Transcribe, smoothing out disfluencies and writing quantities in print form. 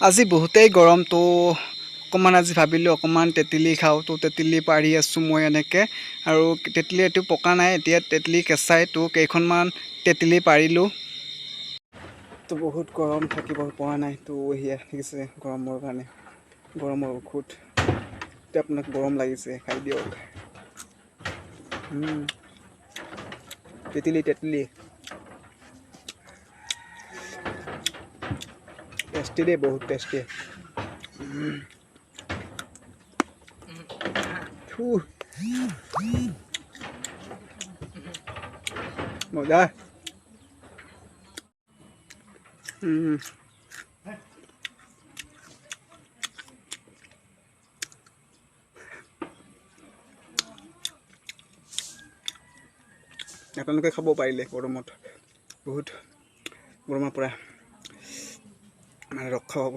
আজি বহুতেই গৰম, তো অকণমান আজি ভাবিলোঁ অকণমান তেতেলী খাওঁ। তো তেতেলী পাৰি আছোঁ মই এনেকৈ, আৰু তেতেলী এইটো পকা নাই, এতিয়া তেতেলী কেঁচাই, তো কেইখনমান তেতেলী পাৰিলোঁ। তো বহুত গৰম, থাকিব পৰা নাই। তো সেয়া দেখিছে গৰমৰ কাৰণে গৰমৰ ঔষধ। এতিয়া আপোনাক গৰম লাগিছে, খাই দিয়ক। তেতেলী তেতেলী টেষ্টি দেই, বহুত টেষ্টি। মজা। আপোনালোকে খাব পাৰিলে গৰমত বহুত গৰমৰ পৰা মানে ৰক্ষা হ'ব।